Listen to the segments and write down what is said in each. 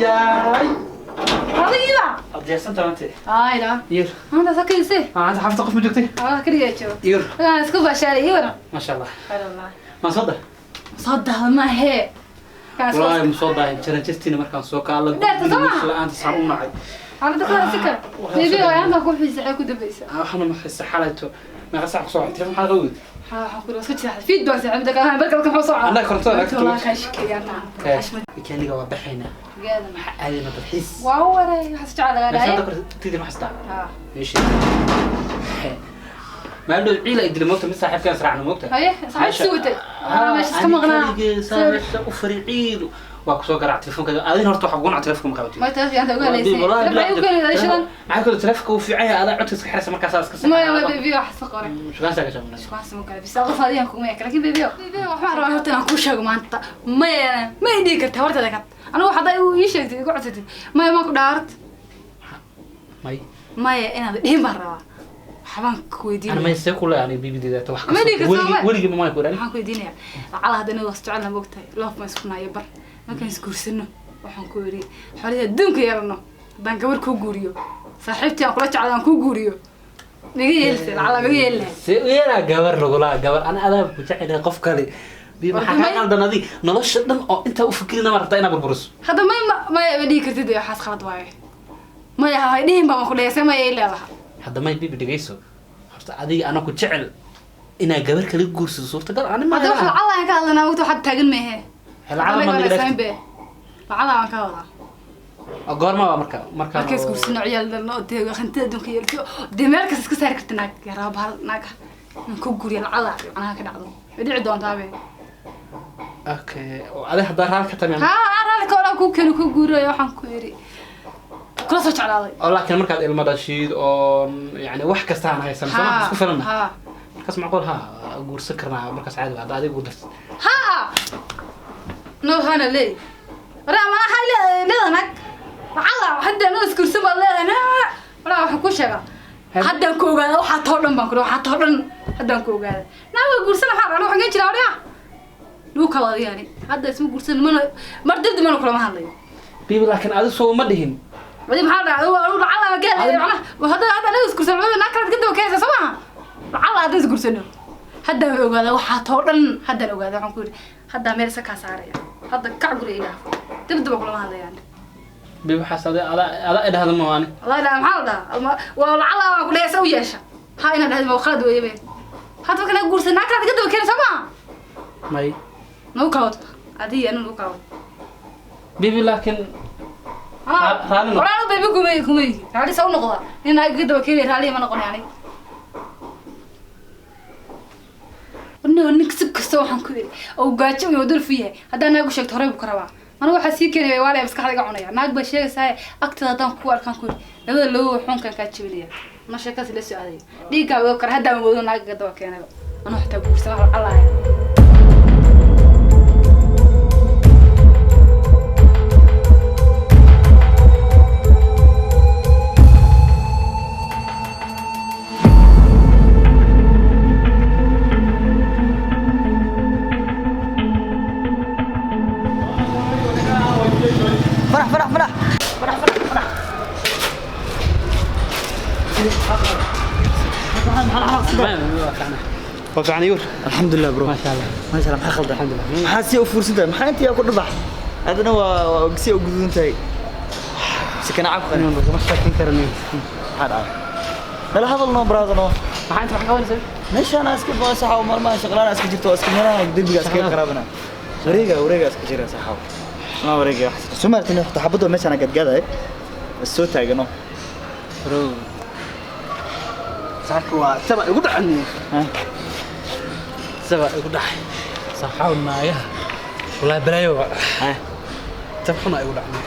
Hayaay. Adiga. Adeersan taante. Ayla. Yir. Maanta sakayse. Ah, anta xafta qof ma joogtay? Ah, kaliya joogo. Yir. Ah, isku bashaaray yir. Ma sha Allah. Allah. Ma soo dah. Soo dah ma he. Wallaahi ma soo dahin jaranjartiina markaan soo kaala la'aanta saan u nacay. Xaaladda kala sika. Bibi waa anta ku xiisay ku dambaysa. Waxaan ma xiisay xalayto. Meeqa saac ku soo xigtay maxaa laga wadi? Waxaan ku iska jiraa fiid baan saaxiibada kala barka halkan soo socda. Annaga korontada lagta. Walaa ka shikeeyaan taa. Weekend-iga waa baxaynaa. Gaadana. Aadina dalxiis. Waa waray waxa jecel laga dhahay. Meesha korontada ma xastaa. Ha. Meesha. Maalin ciila ay dilay moogta mid saaxiibkaan israacna moogta. Haye, saaxiib sii watay. Meesha iska maqnaa. Meesha u fariiciil. Waa ku soo garaac telefoonka. Adin horta waxa kugu nac telefoonka ma qabatid. Ma taas anta uga leysay. Laba ay u keenay shidan. Maxaa kale telefoonka uu fiican yahay adaa codka iska xiraysa markaas iska sax. Ma baby wax soo qoray. Shukaan saa ka jaamna. Shukaan soo kale bis qof adiga kuma yahay laakiin baby baby waxaan rabaa horta inaan kuu sheego maanta. Ma idii kartaa horta ka. Anigu waxa ay ii sheegtay igu codsatay. Ma ma ku dhaart. May. Maya inaad dhihin baan rabaa. Waxbaan ku weydiinaya. Ana ma isee ku leeyahay BBD da wax kasta. Weligii ma ku oran. Waxaan ku weydiinayaa. Lacala hadda inaad was jecel moogtahay. Loof ma isku naayo bar. Markaan is guursano waxaan ku yiri xoolaha adduunka yeelano. Haddaan gabar ku guuriyo. Saaxiibtii aan kula jecel aan ku guuriyo. Miga yeelse lacala miga yeelay. Si yeelaa gabar lagula gabar ana adaa ku jecel qof kale. Bi maxaa ka qaldan adiga nolosha dhan oo inta u fikirina ma rabtaa inaad burburiso. Hadda ma ma ma dhihi kartid waxaas khalad waaye. Maya hay dhihin baan ku leeyahay ma yeelaa. Hadda may bibi dhigayso horta adiga ana ku jecel inaa gabar kala guursado suurtagal ani ma hadda wax lacala aan ka hadlanaa waqti waxaad taagan mehe lacala ma dhigayso lacala aan ka wadaa goorma waa marka marka marka is guursano ciyaal dhalno dee hantida adduunka yeelto dee meel kasta iska saari karta naag yaraa bahal naag aan ku guuriyo lacala macnaha ka dhacdo way dhici doontaa be okay oo adiga hadda raal ka tamam ha aan raal ka wadaa ku keeno ku guuriyo waxaan ku yiri kula soo jeclaaday oo laakiin markaad ilmo dhashiid oo yani wax kasta aan haysan soo isku filana ha markaas macquul ha guursan karnaa markaas caadi hadda adiga ugu dartid ha no hana leey waraa ma ha leedahay naag lacala hadda ma isguursan baad leedahay waraa waxaan ku sheegaa haddaan ku ogaada waxaa too dhan baan ku waxaa too dhan haddaan ku ogaada naag waa guursan waxaa rabaa waxaan jiraa waraa lagu kala yani hadda isma guursan mana mar dibdi mana kulama hadlayo bibi laakiin adigu soo ma dhihin wadi maxaa dhacay waa lacala ma gaadhay macnaha hadda hadda anaga isguursan naag kale ka daba keenaysa soo maaha lacala hadda isguursano haddaan ogaada waxaa too dhan haddaan ogaada waxaan ku yidhi haddaa meel isa kaa saaraya hadda kac guriga idhaaf dibdaba kulama hadlayaan bibi waxaas ada ada ada idhahda ma waani wallahi la maxaa la dhahaa waa lacala waan ku leeyahay u yeesha ha inaad dhahdo waa khalad weeye be hadda marka naga guursan naag kale ka daba keenaysa soo maaha may nagu kala wad adiga anu nagu kala wad bibi laakiin raali walaalo baby kumay kumay raali soo noqda nin naag ka daba keenay raali ma noqon yani warnaa ninka si kasta waxaan ku yiri oo gaajo iyo dulf yahay haddaan naag u sheegto horey buu ka rabaa anigu waxaa sii keenaya waa la maskaxda iga cunaya naag baa sheegaysaa agteeda haddaan ku arkaan ku yiri labada loo xunkan kaa jebinaya ma sheekaas la soo aaday dhiiggaa uga kor haddaan wado naag ka daba keenayba anuu xitaa guursan wax lacalaaya فرح فرح فرح فرح فرح فرح وفعني يور الحمد لله برو ما شاء الله ما شاء الله maxaa khaldan الحمد لله maxaa si u fursantahay maxaa intii ku dhabax adna waa si u gududantahay si kana cab qani ma sheekin karno maxaa dhacay nala hadal noo brother noo maxaa inta wax ka wanisay meeshaan iska baa saxaw maalmaha shaqlaan iska jirto iska meelaha derbiga iska qaraabana wareega wareega iska jira saxaw ma wareega sumartin waxa xabado meeshaan gadgaday bas soo taagano bro saxku waa saba igu dhacay saba igu dhacay saxaw naagaha wallahi balaayo ha tab xuna igu dhacay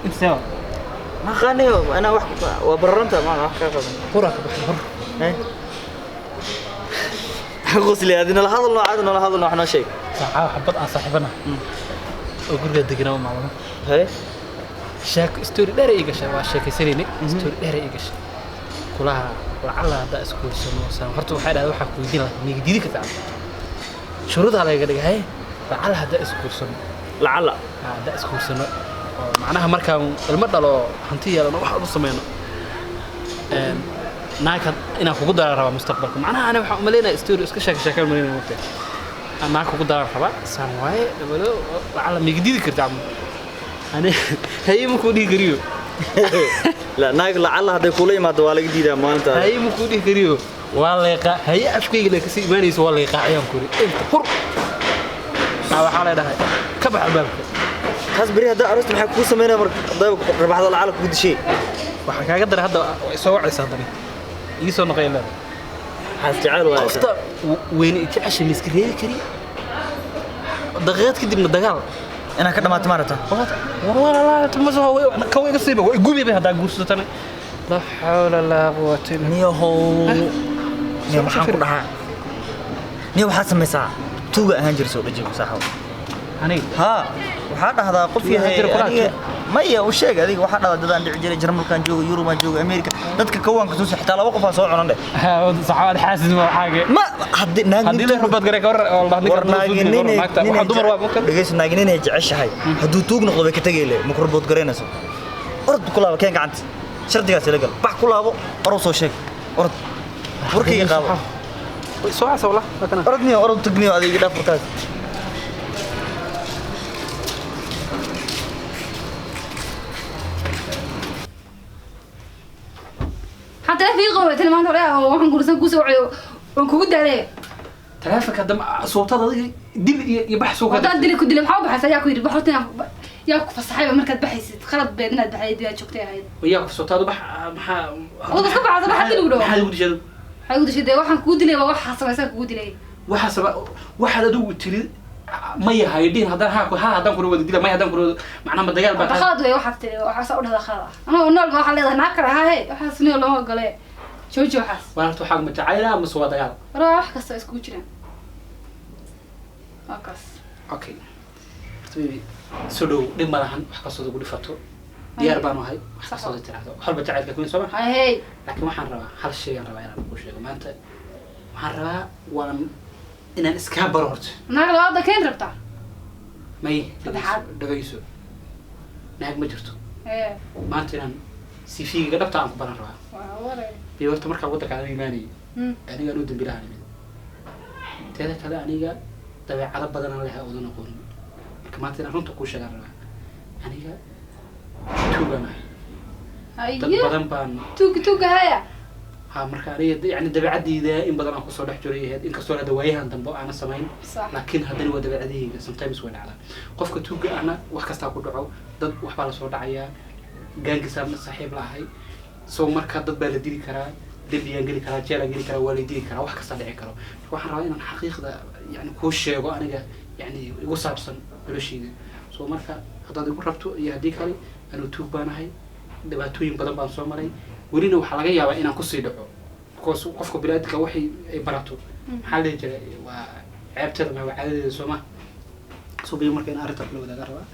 inta saba ma qaniyo ana wax waa bararanta ma wax ka qaban qura ka baxay hor qosli adina la hadal noo adina la hadal noo noo sheeg saxaw xabad aan saaxiibana oo guriga deganaa maalmo hay sheeko story dheer ay gashay waa sheekaysanayni story dheer ay gashay kulaha lacala hadda isku guursano saan horta waxay dhahday waxaa ku weydiin lahaa miga diidi kartaa shuruudaa lagaga dhigay hay lacala hadda isku guursano lacala hadda isku guursano Oo macnaha markaan ilmo dhalo hanti yeelano wax u sameyno een naag inaan kugu daraa rabaa mustaqbalka. Macnaha ani waxaan u maleynayaa story iska sheeka sheekaan malaynaya waqti naag kugu daraa rabaa saan waaye walo lacala migdidi karta camal ani haye ma kuu dhihi kariyo. La naag lacala hadday kula imaado waa laga diidaa maalinta. Haye ma kuu dhihi kariyo waa leeqa haye afkayga le kasii imaanayso waa leeqaaciyaan kuri inta hur waxaa leedhahay ka bax albaabka. Taas beri haddaa arosta maxay kuu sameynaya marka hadday rabaxdo lacala kugu dishay? Waxaa kaaga daray hadda way soo wacaysa haddana ii soo noqoy leedahay. Xaas jecel waay. Qofta weyne jecesha ma iska reebi kari daqiiqad kadibna dagaal inaad ka dhamaato maarata. War walaalaa kawa iga siiba waa igubi bay haddaa guursatana laa xawla laa quwata illa Niyahow, niyo maxaan ku dhahaa, niyo waxaad samaysaa tuuga ahaan jira soo dhajiyo saaxaw. Aniga? Haa, waxaa dhahdaa qof Tuuga ahaan yahay jira kulaad. Aniga maya u sheeg adiga waxaa dhahdaa dadaan dhici jiray Jarmalkaan jooga, Yurubaan jooga, Ameerika dadka kawaanka soo xitaa laba qof aan soo cunan dheh. Saxaabad xaasid ma waxaage. Ma haddii naag haddii la rubad garay ka war oo la war naagininay waxa dumar waa mumkin. Dhegeyso, naagininay jeceshahay hadduu tuug noqdo bay ka tegay le ma ku rubood garaynayso. Orod ku laabo, keen gacanta shardigaas ila gal, bax ku laabo, orod soo sheeg, orod warkayga qaado. Soo casa wallah waa kana. Orod niyo, orod tagniyo adiga dhaaf warkaas. Xataa ii qabatay maanta hore oo waxaan guursan ku soo wacayo waan kugu daalay. Taleefanka hadda suubtada adiga dil iyo bax soo Haddaan dili ku dilay maxaa u baxaysa? Yaa ku yidhi bax horta yaa ku fasaxayba markaad baxaysid khalad beed inaad baxayd yaa joogtay ahayd. Yaa ku suubtada bax maxaa? Wada iska baxaysa, bax haddii lagu dhaho. Maxaa lagu dishay? Waxay ugu dishay dee waxaan kugu dilay waa waxaa samaysan kugu dilay. Waxa saba waxaad adigu tiri maya haydhin haddaan haa ku haa haddaan kula wada dila maya haddaan kula wada macnaha ma dagaal baa Hadda tahay. Khalad wey waxaad tiri waxaas u dhahda khalad ah anoo nool ba waxaa leedahay naag kale ahaa hey waxaas niyo lama ogole jooji waxaas. Waa horta waxaa ma jacayla mase waa dagaal? Waraa wax kasta waa iskugu jiraan waa kaas. Okay, horta baby soo dhow dhib ma lahan wax kastoo ugu dhifato diyaar baan ahay wax kastoo tiraahdo wax walba jacaylka kuin soo ma. Hay hey. Laakiin waxaan rabaa hal shay aan rabaa inaan kuu sheego maanta waxaan rabaa waan inaan iskaa baro horta. Naag labaad keen rabtaa? May. Saddexaad. Dhagayso, naag ma jirto. Ee. Maanta inaan CV-ga dhabta aan ku baran rabaa. Waa waray. Bi horta markaa waddanka aan imaanayay aniga anuu dambilaha nimid teeda kale aniga dabeecado badan aan lehay oodan aqoonin marka maanta inaan runta kuu sheegaan rabaa aniga tuugaan ahay dad Haye. badan baan Tuug tuug haya. Ha marka aniga yani dabeecadeyda in badan aan kusoo dhex jiray ahayd inkastoo hadda waayahan dambe aanan samayn. Sax. Laakiin haddana waa dabeecadahayga sometimes way dhacdaa qofka tuuga ahna wax kastaa ku dhaco dad waxbaa lasoo dhacayaa gaangisaan saaxiib lahay so marka dad baa la dili karaa dembiyaan geli karaa jeelaan geli karaa waa la dili karaa wax kastaa dhici karo. Marka waxaan rabaa inaan xaqiiqda yani kuu sheego aniga yani igu saabsan noloshayda so marka haddaad igu rabto iyo haddii kale anuu tuug baanahay dhibaatooyin badan baan soo maray welina waxaa laga yaabaa inaan kusii dhaco because qofka biniaadamka waxay ay barato maxaa la dhihi jiray waa ceebteeda ma waa caadadeeda soo ma soo biyo marka in arrinta kula wadaaga rabaa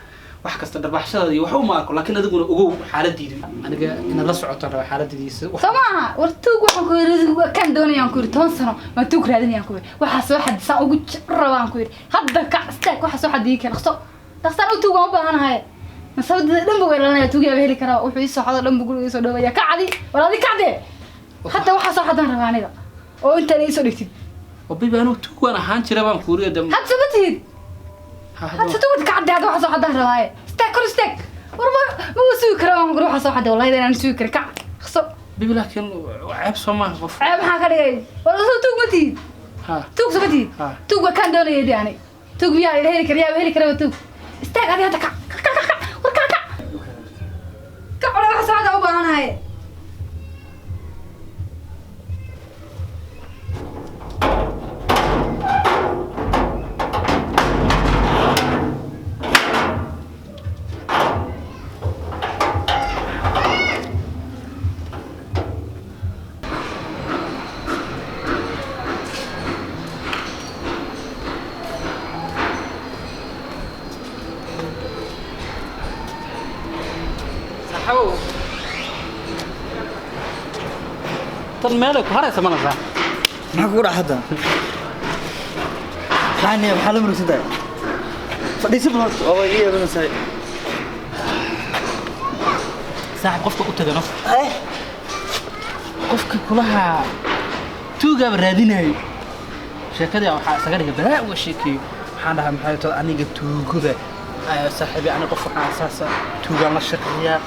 wax kasta dharbaxshadaada iyo waxba uma arko laakiin adiguna ogow xaaladdiidu aniga inaad la socotaan rabaa xaaladdiisa. Soo maaha war tuug waxaan ku yidhi kan doonayaan ku yidhi 10 sano waan tuug raadinayaan ku yidhi waxaa soo xadisaan ugu rabaan ku yidhi hadda kac istaag waxaa soo xadii keen dhaqso dhaqsaan u tuug waan u baahanahay masabadada dhan ba weelanaya tuug yaaba heli karaa wuxuu ii soo xado dhan bu guriga ii soo dhoobaya kacdi war adi kacdee hadda waxaa soo xadaan rabaa aniga oo intaan ii soo dhigtid. Wabiba anuu tuug waan ahaan jira baan kuuriya dam. Hadda sama tihid hadda tuugad kacdee hadda waxaa soo xadaan rabaaye istaag kor istaag war ma sugi kara waan ku yidhi waxaa soo xaday wallahi inaan sugi karin kac dhaqso. Bibi laakiin ceeb soo maaha qof. Ceeb maxaa ka dhigay war soo tuug ma tihid? Ha. Tuug sama tihid? Ha. Tuug waa kaan doonaya de ani tuug miyaa ila heli kara yaaba heli karaba tuug istaag adi hadda kac kac kac kac war kac kac kac wala waxa socda u baahanahay. Saxabow tan meelay ku haraysa ma lasaa. Maxaa kugu dhaca hadda? Maxaa niya maxaa la murugsan tahay? Fadhiiso bal horta, waaba iga yeelanaysaa. Saaxiib, qofka u tagano. Qofka kulaha tuugaaba raadinayo. Sheekadii waxaa isaga dhigay balaa uga sheekeeyo. Waxaan dhahaa maxay tahay aniga tuugada saaxiibi, aniga qof waxaan asaasa tuugaan la shaqeeyaa,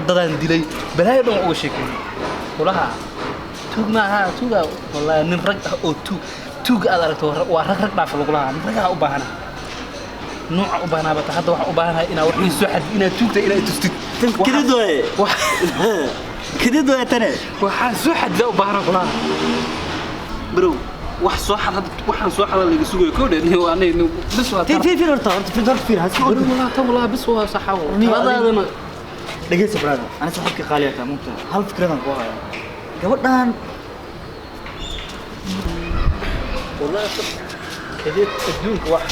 dadaan dilay, balaayo dhan uga sheekeeyo. Kulaha tuug maaha tuuga, wallaahi nin rag ah oo tuug tuuga aad aragto waa rag rag dhaafa lagu lahaa, nin ragaha u baahana nooca u baahnaa bata. Hadda waxaan u baahanahay inaa wax ii soo xadid, inaad tuugta inaad tustid. Kadid waaye. Kadid waaye tane. Waxaan soo xadida u baahana kulaha barow, wax soo xad hadda waxaan soo xada laga sugayo koo dhan waa aniga bis waa. Fiir fiir fiir, horta horta fiir, horta fiir, haska barow ordin. Walaa tan walaa bis waa saxawo taladaadana. Dhegeysa brother, ana saaxiibka qaaliya taa mugta hal fikradan ku haya gabadhan. Walaa kadeed adduunka wax.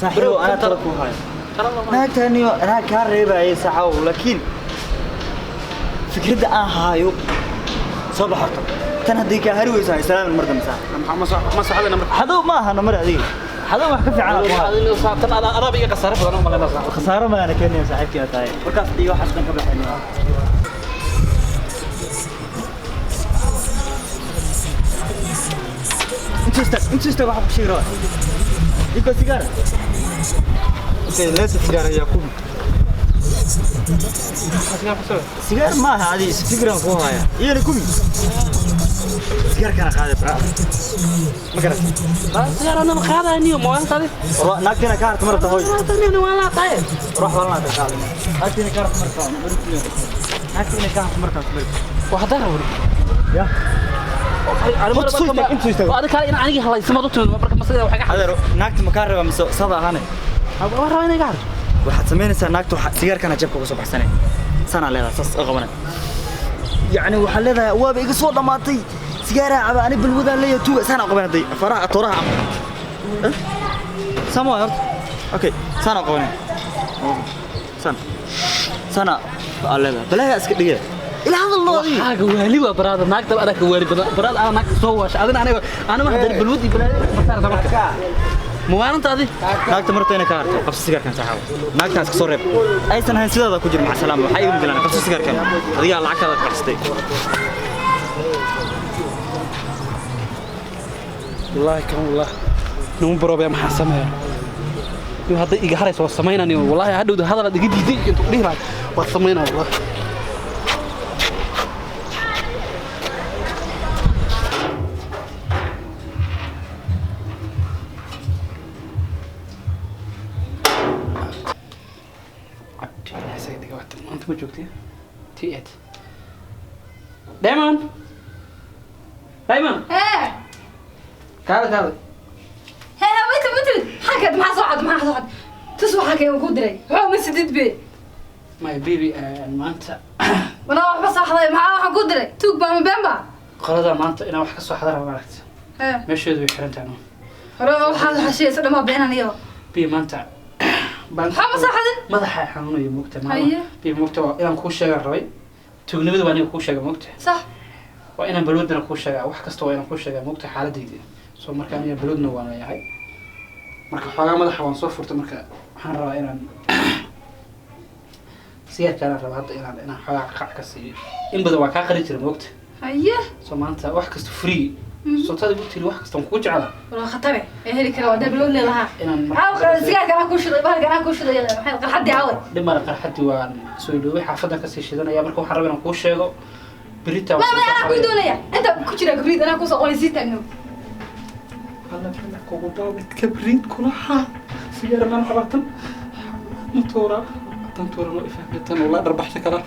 Saaxiibo, anaa tala ku haya. Tala lama Naagtaniyo anaa kaa reebayay saxaw, laakiin fikradda aan haayo soo bax horta. Tan haddii kaa hari weyso, hay salaamin mar dambe saaxiib. Ma soo xadana marka. Xadow ma aha namar adiga, xadow wax ka fiican aan ku hayo. Tan adaa iga khasaare badan u malaynaa saaxiib. Khasaaro maana keenaya saaxiibkii aad tahay, markaas iyo waxaas dhan ka baxayna. Inta istaag, inta istaag, waxaa ku sheegi rabaa iko sigaar. Okay, leesa sigaar ayaa ku sigaar ma aha adi fikran ku haya iyana kumi sigaarkana qaaday bra, ma garat? Sigaar anaba qaadayniyo maalintaadi. Naagtiina ka harta marata hoy. Waa laa tahay. روح والله تعال، naagtiina ka harta marata, naagtiina ka harta marata. Waa haddaan rabo. Ya. Horta soo istaag, inta soo istaag. Adiga kale in anigii halaysamad u timid marka masagada waxay ka Adeero, naagta ma kaa rabaa mise sada ahaane? Waan rabaa inay iga harto. Waxaad samaynaysaa, naagta waxa sigaarkana jabka uga soo baxsanay sanaa leedahay, saas u qabanay. Yacni waxaa leedahay waaba iga soo dhammaatay sigaaraa caba ani balwadaan leeyahay tuuga saanaa qabanay hadday faraha tooraha ama sama waay horta. Okay, saanaa qabanay, san sana aa leedahay balaayaa iska dhigay ila hadal loo adiga. Waxaaga waali waa baraada, naagta adaa ka waali badan baraada, adaa naagta soo waasha adina aniga ana wax dar balwad iyo balaayo masaarta marka muwaalinta adi. Naagta marta inay ka harto, qabso sigaarkan saxaawo, naagtaas ka soo reeb aysan hayn sidaada ku jir. Maca salaama, waxaa iga matalaan qabso sigaarkan, adigaa lacagtaada qabsatay. Wallaahi kan wallah niman baroobaya maxaa sameeya iyo hadday iga harayso waa samaynani. Wallaahi hadhowda hadal aad iga diiday intuu dhihi lahay waa samaynaa wallahi. Cabdi isaga dhiga wata maanta ma joogtay ti ed Diamond, Diamond. Hee. Kaada kaada. Hee hee, wait wait, maxaa keed? Maxaa soo cad? Maxaa soo cad? Tus waxaa keen ku diray waxba ma sidid be. My baby, maanta Walaa waxba saaxday, maxaa waxaan ku diray? Tuug baa ma been baa? Qolada maanta inaan wax ka soo xadara maaragta. Hee. Meesheedu way xiran tahay no. Hore waxaad xashiyaysa dhamaa beenaniyo. Bi maanta Maxaa ma saaxadin? Madaxa xanuunayo moogta. Haye. Maama bi moogta waa inaan kuu sheegan rabay tuugnimada, waa aniga kuu sheega moogta. Sax. Waa inaan balwadana kuu sheegaa, wax kasta waa inaan kuu sheegaa moogta xaaladayda. Soo marka aniga balwadna waan leeyahay, marka xoogaa madaxa waan soo furtay, marka waxaan rabaa inaan sigaarkaanaan rabaa hadda inaan xoogaa qac ka siiyo. In badan waa kaa qari jira moogta. Haye. Soo maanta wax kasta free, soo taada igu tiri wax kasta waan kugu jeclaa. Walaa khatare ee heli kara waa dad loo leelahaa. Inaan Maxaa sigaarka anaa kuu shiday, bahalka anaa kuu shiday, maxay qarxadii away? Dhimara qarxadii waan soo iloobay, xaafadan kasii shidanaya. Marka waxaan rabaa inaan kuu sheego berita. Ma ma anaa kuu doonaya inta ku jira kabriid anaa kusoo qoray sii taagno. Alla alla kugu daawid kabriid kulaha sigaar maan qabatan ma tuura tan tuura no ifahmatan walaa dharbaxsha kala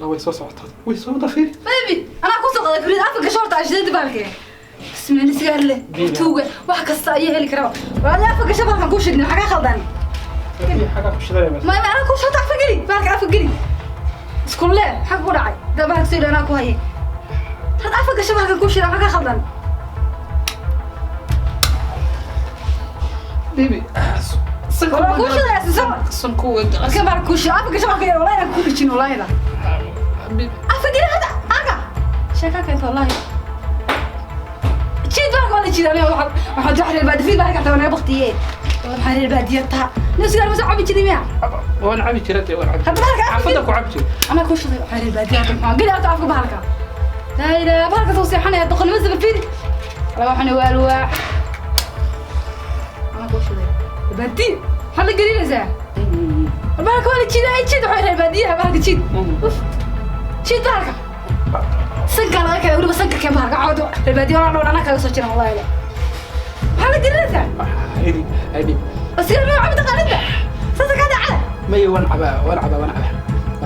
la way soo socotaa, way soo dafiir. Baby, anaa kusoo qoray kabriid afka gasho horta ashidada bahalka. Bismillah, sigaar leh. Baby. Tuuga wax kasta ayaa heli karaa, waa afka gasho bahalkan kuu shidin, maxaa ka khaldan? Xagaa ku shidanaya bas. Ma ma anaa kuu shota, afka geli bahalka, afka geli isku lee. Maxaa kugu dhacay? Da bahalka soo anaa ku hayay had afka gasho bahalkan kuu shidan, maxaa ka khaldan? Baby. Waa kuu shidaya sisaba. Sanku. Marka bahalka kuu shida afka gasho bahalka yar, wallahi inaan kuu dhijin, wallahi afka geli hada aga sheeka keento wallahi jiid bahalka waa la jiida. Aniga waxaa jaxri baa dafiid bahalka xataa waa naga baktiye. Waxaa reer baadiya taha. Nin sigaar ma soo cabi jirin miya? Waan cabi jiray dee, waan cabi. Hadda bahalka afka Xaafadda ku cabi jiray. Anaa ku shiday. Waxaa reer baadiya taha. Maxaa geli horta afka bahalka? Laa ilaaha, bahalka soo seexanaya doqonnimo saba fiiri. Alla waxaan waa alwaax. Anaa ku shiday. Baadiya. Maxaad la gelinaysaa? Bahalka waa la jiidaa, ay jiid, waxaa reer baadiyaha bahalka jiid. Uf. Jiid bahalka. Sanka laga keenay weliba, sanka keen bahalka cawdo. Reer baadiyaha waa dhowr anaa kaga soo jiran wallahi. Maxaa la gelinaysaa? Haydi, haydi. Sigaar ma cabi taqaanida? Saasa kaa dhacda. Maya, waan cabaa, waan cabaa, waan cabaa.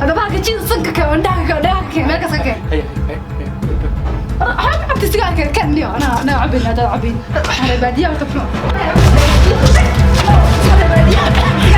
Hadda bahalka jiid, sanka keen, indhaha keen, dhagaha keen, meel kasta keen. Haya, haya, haya. Waxaa ka cabtay sigaarka kan niyo, anaa anaa cabayn, haddaad cabayn. Waxaa reer baadiyaha horta muxuu? Reer baadiyaha.